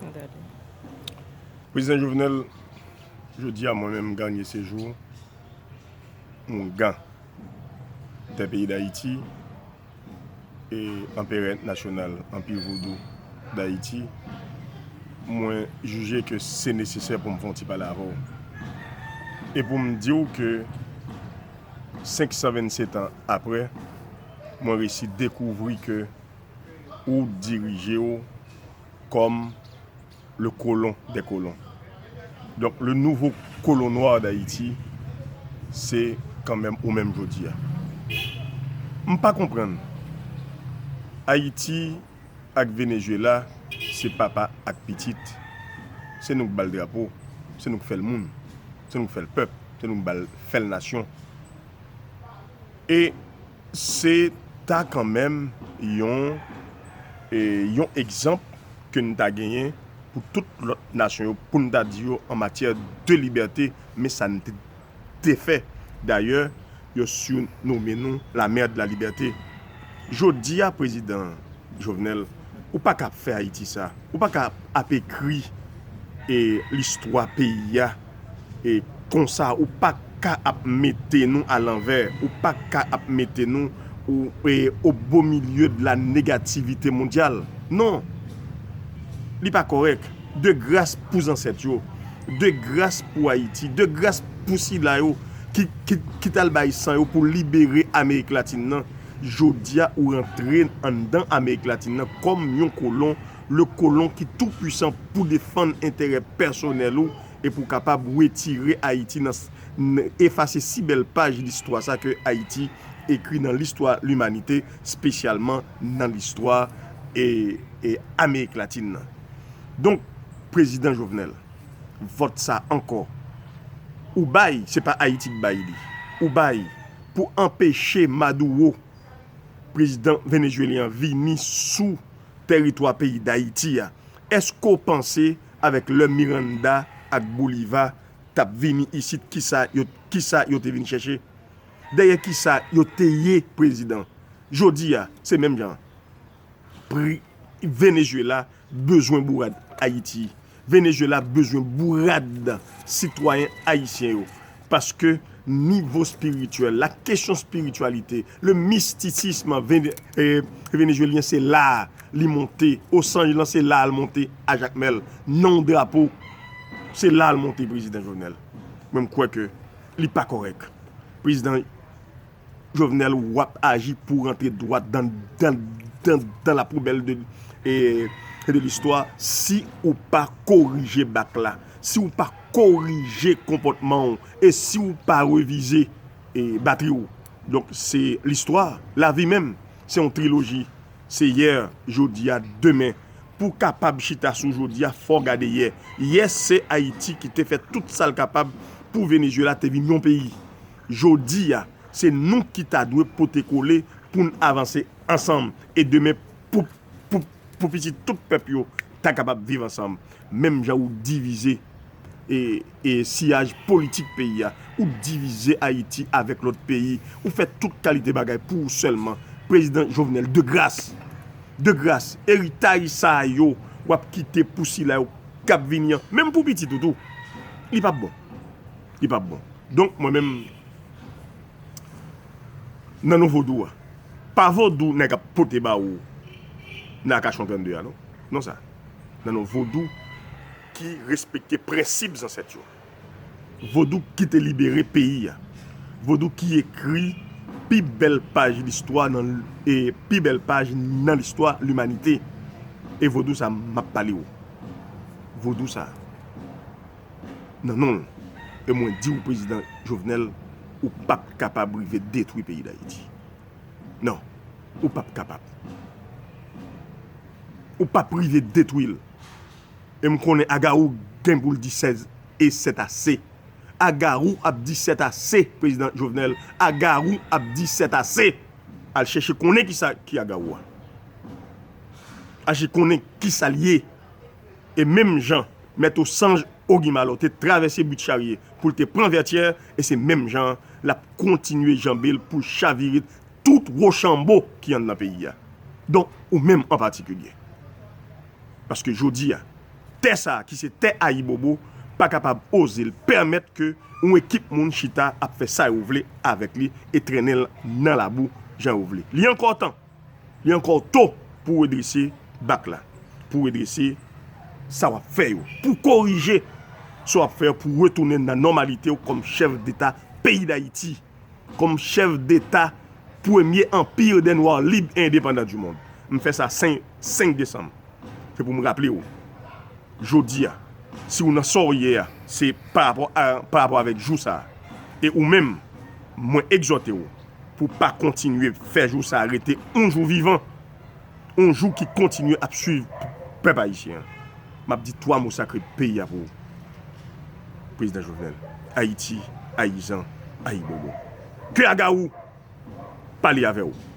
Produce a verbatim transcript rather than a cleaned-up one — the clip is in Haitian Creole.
N ap gade. Prezidan Jovenel, jodi a mwen menm Garnier Séjour, oungan dè peyi Dayiti, e anperè nasyonal Anpi Vodou Dayiti, mwen jije ke se nesesè pou m fè yon ti pale avè w. E pou m di w ke senk san vennsenk an apre, mwen resi dekouvri ke ou dirije w kòm le colon des colons. Donk, le nouveau colon noir d'Haïti, se kanmenm ou menm jodi a. M pa konprann. Ayiti ak Venezuela, se papa ak pitit. Se nou k ba l drapo, se nou k fè l moun, se nou k fè l pèp, se nou k ba l, fè l nasyon. E se ta kanmenm yon, e, yon egzanp ke n ta genyen pou tout lòt nasyon yo, pou n ta di yo an matyè de libète, men sa n te, te fè. Dayè, yo sinomen nou la mère de la liberté. Jodi a, prezidan Jovenel, ou pa ka ap fè Ayiti sa. Ou pa ka ap ekri, e, listwa peyi a, e, konsa. Ou pa ka ap mete nou alanvè. Ou pa ka ap mete nou, ou, e, au beau milieu de la négativité mondiale. Non. Li pa kòrèk. De gras pou zansèt yo. De gras pou Ayiti. De gras pou sila yo ki, ki, ki t al bay san yo pou libere Amerik Latin nan. Jodi a, ou rantre anndan Amerik Latin nan kòm yon kolon, le colon ki tou pwisan pou defann enterè pèsonèl ou e pou kapab retire Ayiti nan, n-, efase si bèl paj listwa sa ke Ayiti ekri nan listwa limanite, espesyalman nan listwa, e, e Amerik Latin nan. Donk, prezidan Jovenel, vòt sa ankò, ou bay, se pa Ayiti k bay li, ou bay pou anpeche Maduro, prezidan venezuelyen an, vini sou teritwa peyi Dayiti a. Èske w panse avèk lè Miranda ak Bolivar t ap vini isit, kisa yo, kisa yo te vin chèche? Dèyè kisa yo te ye, prezidan? Jodi a, se menm jan. Pri-, Venezuela bezwen bourad Ayiti. Venezuela bezwen bourad sitwayen ayisyen yo. Paske nivo espirityèl, la kesyon espirityalite, le mysticisme vene-, eh, venezuelyen, se la a li monte. Osanj lan, se la a l monte a Jakmèl. Nan yon drapo, se la a l monte, prezidan Jovenel. Mwen, m kwè ke li pa kòrèk. Prezidan Jovenel, w ap aji pou w rantre dwat dan, dan, dan, dan la poubèl de, e, de listwa. Si ou pa korije bak la, si ou pa korije konpòtman w, e si ou pa revize, e, batri w. Donk, se listwa, lavi menm, se yon triloji. Se yè, jodi a, demen. Pou w kapab chita sou jodi a, fò w gade yè. Yè, se Ayiti ki te fè tout sa l kapab pou Venezuela te vin yon peyi. Jodi a, se nou ki ta dwe pote kole pou n avanse ansanm. E demen, pou, pou, pou pitit tout pèp yo ta kapab viv ansanm. Menm jan ou divize, e, e siyaj politik peyi a, ou divize Ayiti avèk lòt peyi, ou fè tout kalite bagay pou ou sèlman. Prezidan Jovenel, de gras, de gras, eritaj sa a yo w ap kite pou sila yo k ap vini an, menm pou pitit ou tou, li p ap bon. Li p ap bon. Donk, mwen menm, nan non vodou a, pa vodou nèg ap pote ba ou nan Akachon trannde a, non. Non sa. Nan non vodou ki respekte prensip zansèt yo. Vodou ki te libere peyi a. Vodou ki ekri pi bèl paj listwa nan, e pi bèl paj nan listwa limanite. E vodou sa m ap pale w. Vodou sa. Nan non l. E mwen di w, prezidan Jovenel, ou p ap kapab rive detwi peyi Dayiti. Non. Ou p ap kapab. Ou p ap rive detwi l. E m konnen Agawou gen pou l di sèt e sèt ase. Agawou ap di sèt ase, prezidan Jovenel. Agawou ap di sèt ase. Al chèche konnen kisa ki Agawou a. Al chèche konnen kisa l ye. E menm jan Mèt Osanj Ogimalo te travèse Bwit Charye pou l te pran Vètyè, e se menm jan l ap kontinye janbe l pou l chavire tout Wochanbo ki anndan peyi a. Donk, ou menm an patikilye. Paske jodi a, tè sa a, ki se tè Ayibobo, pa kapab oze l pèmèt ke yon ekip moun chita ap fè sa yo vle avèk li e trennen l nan labou jan yo vle. Li ankò tan, li ankò to pou redrese bak la, pou redrese sa w ap fè yo, pou korije sa w ap fè yo, pou retounen nan nòmalite w kòm chèf deta peyi Dayiti, kòm chèf deta premye anpir dè nwa lib e endepandan di mond. M fè sa senk, senk desanm. Se pou m raple w. Jodi a, si w nan sa w ye a, se pa rapò a, pa rapò avèk jou sa a. E ou menm, mwen egzòte w pou pa kontinye fè jou sa a rete yon jou vivan, yon jou ki kontinye ap swiv pèp ayisyen an. M ap di twa mo sakre peyi a pou ou. Prezidan Jovenel, Ayiti, Ayizan, Ayibobo. Ke Agawou pale avè w.